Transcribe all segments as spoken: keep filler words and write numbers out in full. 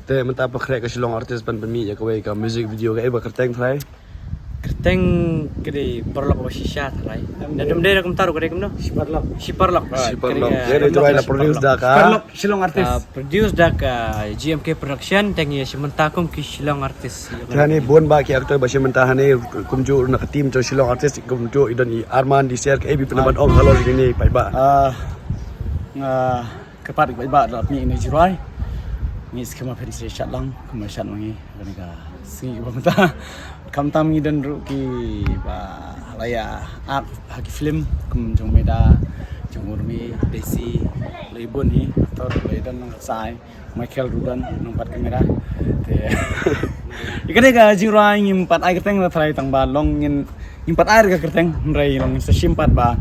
Te mynta pynkhreh ka Shillong Artist ban pynmih ïa kawei ka music video, kaei ba kyrteng trai? Kyrteng ka dei Paralok ba shisha trai. Na dum dei na kumta ruh ka dei kumno? Shi Paralok. Shi Paralok. Shi Paralok. Ka dei, ka dei trai la produce da ka Paralok Shillong Artist. Produce da ka G M K Production, te ngi ïa shim bynta kum ki Shillong Artist. Te hangne bun ba ki actor ba shim bynta hangne, kumjuh na ka team jong Shillong Artist, kumjuh i don i Arman, D C R, kaei ba phi ban ong halor kine paidbah? Ah, nga kyrpad ïa ki paidbah ba la mih ïa kane ka jingrwai. Ngi skhem ba phin sa ïa shad lang kumba shad ma ngi ha kane ka sngi kaba mynta. Khamtam ngi don ruh kiba la ïa act ha ki film kum jong Meda, jong Urmi, Desi, la ïa bun hi actor, la ïa don nang Sai, Michael ruh don nang pat kamera. Te ïa kane ka jingrwai ngim pat ai kyrteng na trai tang ba long ngin, ngim pat ai ka kyrteng, hynrei long ngin sa shim pat ba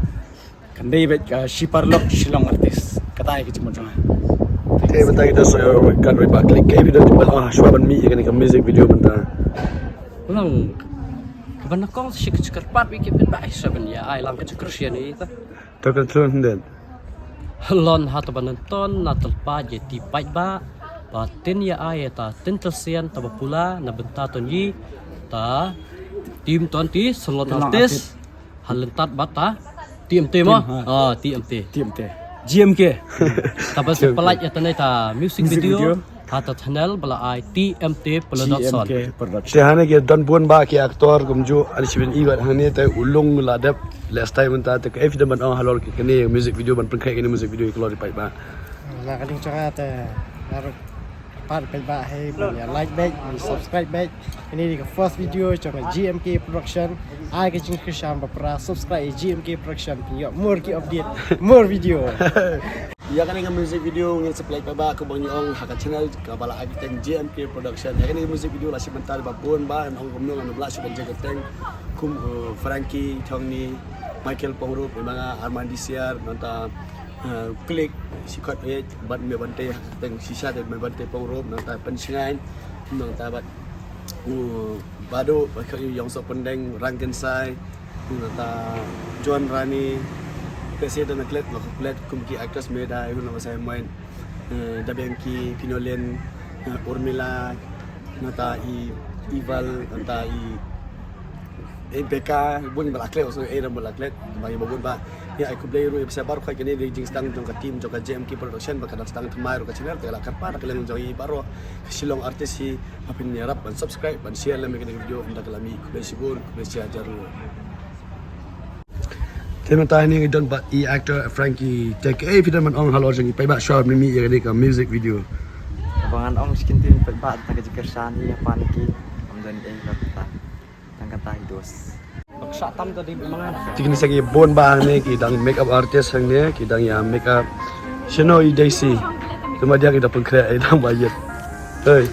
kan dei beit ka Shi Paralok Shillong Artist. Kata ïa ka jingmut jong nga. Te mynta kita sa kat wei ba klik, kaei ba don ba, ah, shuwa ban mih ïa kane ka music video mynta. Long kaba nyngkong sa shu kyrpad ïa ki paidbah, sa ban ïa ai lang ka jingkyrshan ïa ita. To ka thrun den. Lon ha ta ban ton na telpa je ti paidbah. Ba tin ïa ai ta tin telsian ta ba pula na bynta ton yi ta tim ton ti Shillong Artist. Ha lyntat bad ta T M T mo? Ah, T M T. T M T. G M K. Ta ba sa pynlait ïa tane ta music video. Ha ta channel ba la ai T M T Production. Te hangne ki don bun ba ki actor kumjuh, ani shibun i wat hangne te u Lung la dep last time mynta, te kaei phi dang ban ong halor kane music video, ban pynkhreh kane music video ïa ki lor i paidbah. Na ka liang jong nga te nga ruh pat paidbah hei ban ïa like beit, ban subscribe beit. Kane dei ka first video jong ka G M K Production. Ai ka jingkyrshan ba para subscribe ïa G M K Production, pynïoh more ki update, more video. Ïa kane ka music video ngin sa pynlait paidbah kumba ngi ong ha ka channel kaba la ai kyrteng G M K Production. Ïa kane ka music video la shim bynta da ba bun ba, ngan ong kumno, ngan ym lah shuh ban jia kyrteng, kum, uh, Frankie Thongni, Michael Pongrup, ïa ma nga Arman D C R, nangta, uh, Klik, Shikhot Ej, bad Meh Bante, ha ka kyrteng shisha te Meh Bante Pongrup, nangta Pynshngaiñ, nangta bad, uh, Badu, bad ka Yong Sok Pyndeng, Rangkynsai, nangta John Rani, te sa don na klet, na klet kum ki actress Meda, ïa u nangta Simon, eh, Da Bianchi, Pinolin, eh, Urmila, nangta i Ival, nangta i, eh, Becca, bun ba la klet, so, eh, ba la klet, ba i ba bun ba. Ïa, ai khublei ruh ïa phi baroh, kane dei ka jingsdang jong ka team jong ka G M K Production, ba ka dang sdang thymmai ruh ka channel, te la kyrpad da ka liang jong i baroh, ka Shillong Artist hi, ba phin ïarap ban subscribe, ban share lem ïa kane ka video, ynda ka la mih, khublei shibun, khublei shihajar ruh. Te mynta hangne ngi don bad i actor Frankie, te kaei phi dang ban ong halor jong i paidbah shuwa ban mih ïa kane ka music video? Kaba ngan ong sha ki paidbah tang ka jingkyrshan hi, ha pha ki, ym don ei ba kata. Tang kata hi dos. Te kine sa ki bun ba hangne ki dang makeup artist hangne, ki dang ïa makeup. Shano i Daisy? Te ma dia ki da pynkhreh, i dang ba ïit. Hei.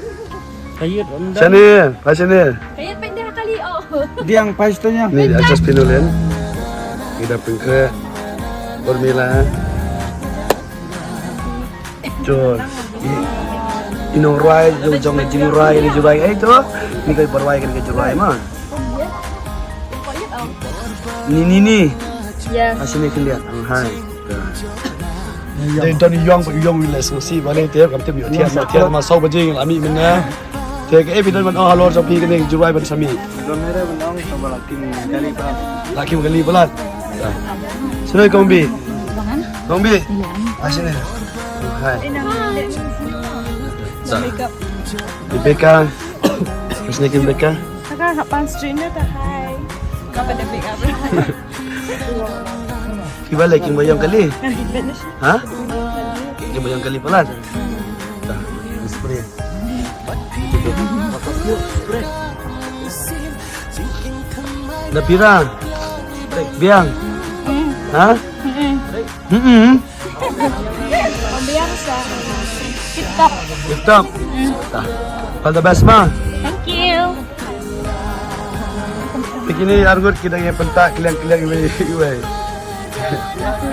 Ka ïit, ym don. Shane, pa shane. Ka ïit pyndah kali, oh. Diang pa shane. Ni actress Pinolin. Ki da pynkhreh. Urmila. Jor. I, i nongrwai, i jong, i jingrwai, i jingrwai. Eh, to. Ni ka ba rwai kan ka jingrwai ma. Ni, ni, ni. Yes. Asini khyndiat. Ang hai. Dei don i yong, i yong wi les si ba ne te kam te mi thiat ma thiat ma saw ba jing la mih mynne. Te kaei phi don ban ong halor jong phi kane ka jingrwai ban sa mih? Don ne re ban ong sa ba la kim kali palat. La kim kali palat. Sini kong bi. Kong bi. Ah, sini. Hai. Rebecca. Sini Rebecca. Kaka hapan stream dia ta hai. Kapa da pick up. Kiba le kim ba yong kali. Ha? Kim ba yong kali palat. Spray. Da pira? Biang. Ha? Hmm. Biang sa. Tip top. Tip top. All the best ma. Thank you. Te kine arngut ki dang ïa pynta kliang kliang iwei iwei.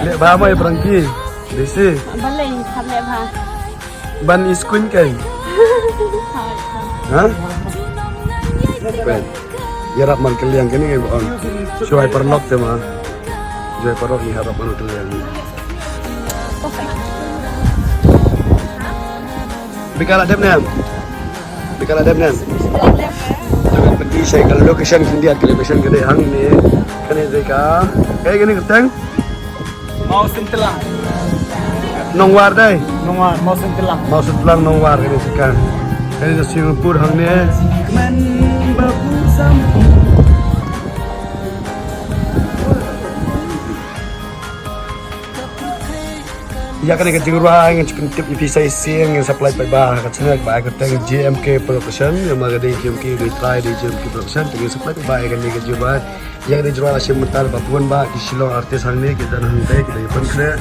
Leh bha mo ïa Frankie. Desi. Balei kam leh bha? Ban i skuin kai. Ha? Pen. Ïarap man kylliang kane ngi ong. Shuwa paralok te ma. Shuwa paralok ngi ïarap man kylliang. Bika la dep ne. Ka la dep ne? Te ngan pynti sha ka location khyndiat, ka location ka dei hangne. Kane dei ka, ka kane ka kyrteng? Mawsyntylang. Nongwar dei? Nongwar, Mawsyntylang. Mawsyntylang Nongwar kane ka. Kane ka swimming pool hangne. Ïa kane ka jingrwai ngan shu pyntip ïa phi sa shisien, ngan sa pynlait paidbah ha ka channel ba ai kyrteng J M K Production, ïa ma ka dei J M K, dei trai dei J M K Production, te ngan sa pynlait paidbah ïa kane ka jingrwai. Ïa kane ka jingrwai la shim mynta ba bun bah ki Shillong artist hangne ki don hangtei ki dei ban khreh.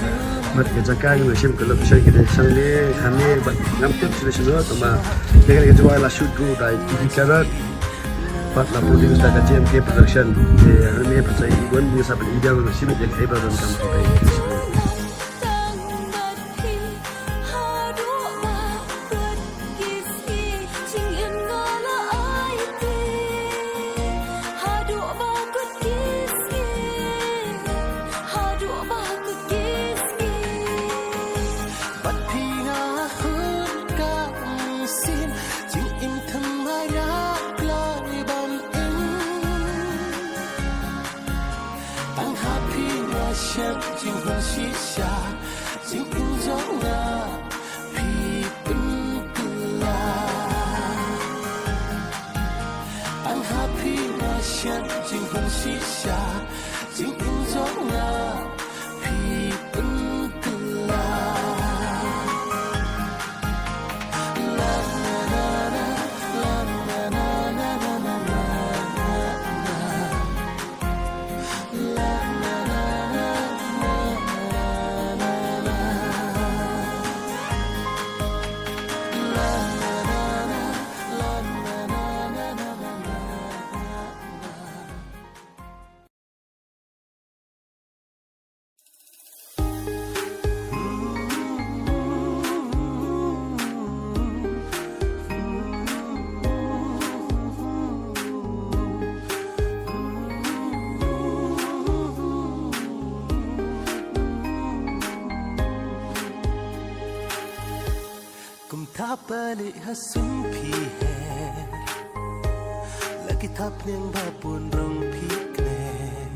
Mat ka jaka ngan shim ka location ki dei hangne, hangne bad ngam tip shuh shuh tang ba ïa kane ka jingrwai la shoot ruh da i T V Carrot. Bad la produce da ka J M K Production. Te hangne pat sa i wan ngi sa ban i biang na shim ïa ka ei ba don kam. Jingim thymmai na kloi ban im. Tang ha phi nga shem jinghun shisha. Jingim jong nga phi pynkylla. Tang ha phi nga shem jinghun shisha. Jingim jong nga phi pynkylla. Kumta palik ha sum phi her. La ki thapniang ba bun rong phi kner.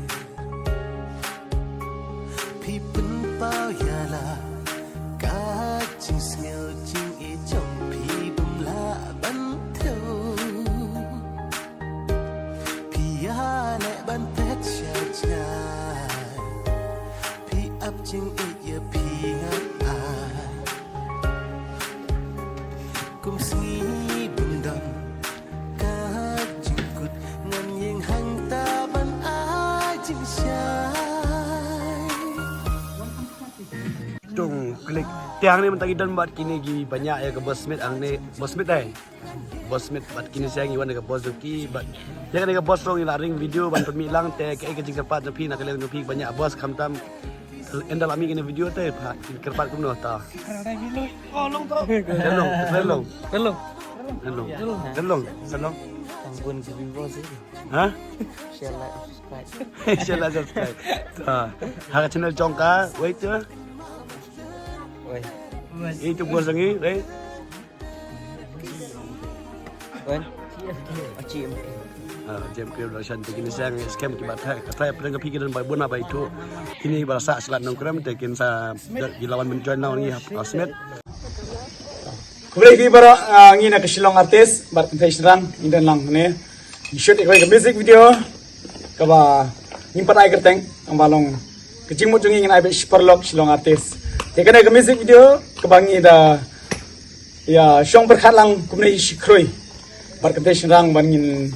Phi pynpaw ïa la ka jingsngew jingïeit jong phi bym lah ban thew. Phi ïaleh ban phet sha jngai. Phi ap jingïeit ïa phi ngan ai. Kum sngi bym don ka jingkut ngan ïeng hangta ban ai jingshai. Tung klik. Te hangne mynta ngi don bad kine ki ba ñiah ïa ka Boss Smith hangne. Boss Smith dei. Boss Smith bad kine seng ngi wan da ka boss jong ki bad ïa kane ka boss ruh ngi la ring video ban pynmih lang te kaei ka jingkyrpad jong phi na ka liang jong phi ba ñiah boss khamtam. Ynda la mih kane video te pha kyrpad kumno ta. Long to. Long, long. Long. Long. Long. Long. Tang bun ki viewers eh. Ha? Share, like, subscribe. Share, like, subscribe. Ta. Ha ka channel jong ka, wait tu. Wait. Itu bos lagi, wait. Wan. Achi. Ah, J M K Production te kine seng scam ki ba thai, ka thai pdeng ka phi ki don bai bun ba itu. Kine ba sa slat nongkrem te kin sa ki lawan men join nong ni hap Smith. Khublei ki baroh, ah, ngi na ka Shillong Artist bad kynthei Shynrang ngi don lang ne. Ngi shoot ïa ka music video kaba ngim pat ai kyrteng, tang ba long ka jingmut jong ngi ngin ai beit shi paralok Shillong Artist. Te kane ka music video kaba ngi da ïa shong pyrkhat lang kumne shi khrui bad kynthei Shynrang ban ngin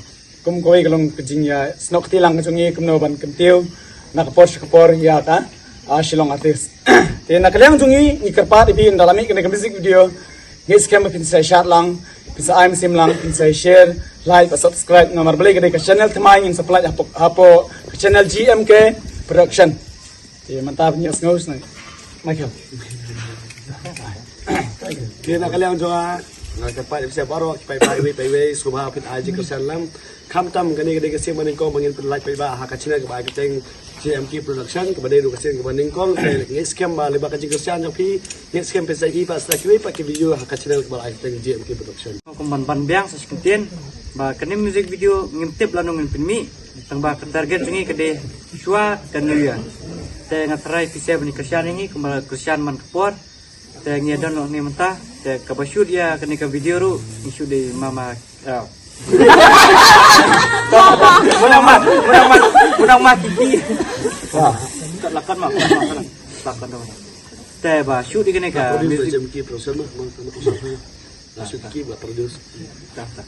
kum kawei ka long ka jingïasnoh kti lang ka jong ngi kumno ban kyntiew na ka por sha ka por ïa ka, ah, Shillong Artist. Te na ka liang jong ngi ngi kyrpad ïa phi ynda la mih kane ka music video. Ngi skhem ba phin sa share lang, phin sa ai mynsiem lang, phin sa share, like bad subscribe namar balei ka dei ka channel thymmai ngin sa pynlait hapoh, hapoh ka channel G M K Production. Te mynta phin ïohsngew sngewbha. Michael. Te na ka liang jong nga Nga kyrpad ïa phi baroh ki paidbah iwei pa iwei, sngewbha phin ai jingkyrshan lang. Khamtam kane ka dei ka sien ba nyngkong ba ngin pynlait paidbah ha ka channel kaba ai kyrteng J M K Production, kaba dei ruh ka sien kaba nyngkong. Te ngeit skhem ba lyngba ka jingkyrshan jong phi, ngeit skhem phin sa ïohi pat sa kiwei pat ki video ha ka channel kaba ai kyrteng J M K Production. Kum ban ban biang sa shi kyntien ba kane music video ngim tip lano ngin pynmih, tang ba ka target jong ngi ka dei shuwa ka New Year. Te nga tharai phi sa ban kyrshan ïa ngi kumba kyrshan man ka por. Te ngi don noh ni mynta. Te kaba shoot ïa kane ka video ruh ngi shoot da i mama. Ah. Mama, mama, mama, mama Kiki. Wah. Tak lakan mah, lakan, lakan. Te ba shoot ïa kane ka Produce music. J M K Production mah, mah, mah, mah. Nah, shoot ki ba produce. Tah, tah.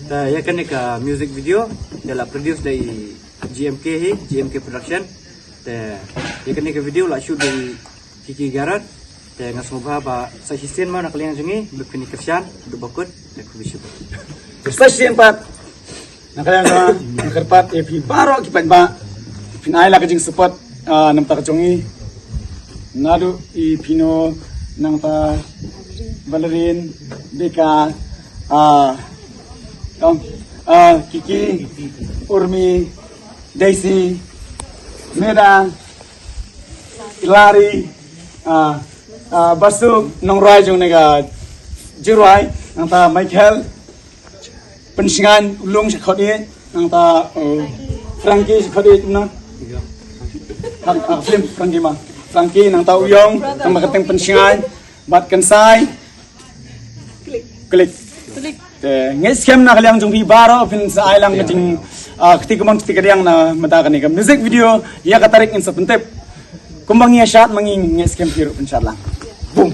Te ïa kane ka music video ïa la produce da i G M K hi, G M K Production. Te ïa kane ka video la shoot da i Kiki Garrett. Te nga sngewbha ba sa shisien ma na ka liang jong ngi ba phin kyrshan da ba kut da khublei shibun. Sa shisien pat na ka liang jong nga, nga kyrpad ïa phi baroh ki paidbah phin ai la ka jingsupport, ah, na ka bynta ka jong ngi. Naduh i Pino, nangta Valerin, Beka, ah, kam, ah, Kiki, Urmi, Daisy, Meda, Hilary, ah, ah, Basu, nongrwai jong ne ka Jirwai, nangta Michael, Pynsngan, Ulung sha khot ïa, nangta, uh, Frankie sha khot ïa, na. Hak, hak film Frankie ma. Frankie, nangta Uyong, tang ba ka teng Pynsngan, bad Kynsai. Klik. Klik. Te ngeit skhem na ka liang jong phi baroh phin sa ai lang ka jing, ah, kti kumang kti kadiang na mynta kane ka music video, ïa ka tarik ngin sa pyntip. Kumba ngi ïa shad ma ngi, ngeit skhem phi ruh phin shad lang. Boom.